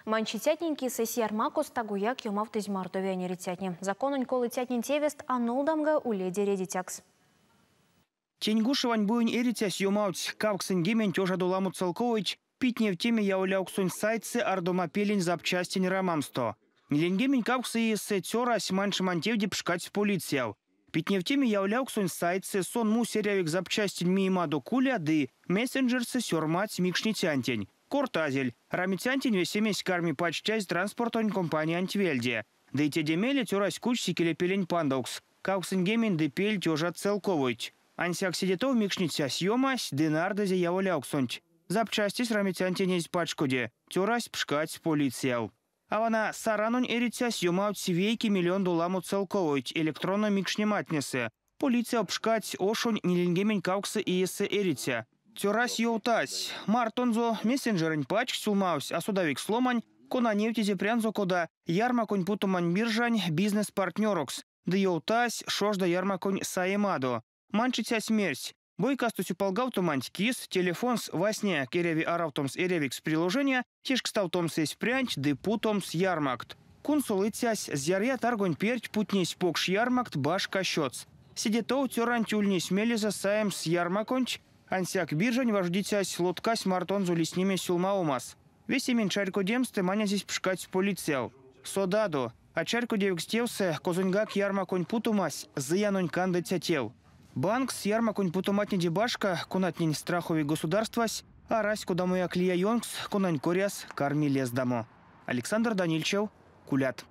Манчицятнень кисэ ярмакост тагояк ёмавтызь Мордовиянь эрицятне. Закононь колыцятнень тевест а нолдамга уледе редицякс. Теньгушевань буень эрицясь ёмавтсь 80 тёжадо ламо целковойть питневтеме яволявксонь сайтсэ ардомапелень запчастень рамамсто. 48 иесэ цёрась манчемань тевде пшкадсь полицияв. Питневтеме яволявксонь сайтсэ сон мусь эрявикс запчастень миемадо куля ды мессенджерсэ сёрмадсь микшницянтень. Кортазель, рамицянтень весемесь карми пачтязь транспортонь компаниянть вельде. Ды теде мейле цёрась кучсь икелепелень пандовкс. 85 тёжат целковойть. Ансяк седе тов микшницясь ёмась ды нардызе яволявксонть. Запчастесь рамицянтень эзь пачкоде. Цёрась пшкадсь полицияв. А вана Саранонь эрицясь ёмавтсь вейке миллиондо ламо целковойть электронной микшнематнесэ. Полицияв пшкадсь ошонь 48 иесэ эриця. Цёрась ёвтась, мартонзо мессенджерэнь пачк сюлмавсь асодавикс ломань, кона невтизе прянзо кода ярмаконь путомань биржань бизнес-партнёрокс. Ды ёвтась шожда ярмаконь саемадо. Манчицясь мерсь, бойкасто сюпалгавтоманть кис телефонс васня эряви аравтомс эрявикс приложения, тешкставтомс эсь прянть ды путомс ярмакт. Кунсолыцясь зярыя таргонь перть путнесь покш ярмакт башка счётс. Седе тов цёранть ульнесь мелезэ саемс ярмаконть, ансяк биржань важодицясь лоткась мартонзо лиснеме сюлмавомас. Весементь чарькодемстэ манязесь пшкадсь полицияв. Содадо, а чарькодевикс тевсэ козоньгак ярмаконь путомась зыянонь кандыця тев. Банкс ярмаконь путоматнеде башка, конатнень страхови государствась, арась кодамояк лия ёнкс, конань коряс карми лездамо. Александр Данильчев, Кулят.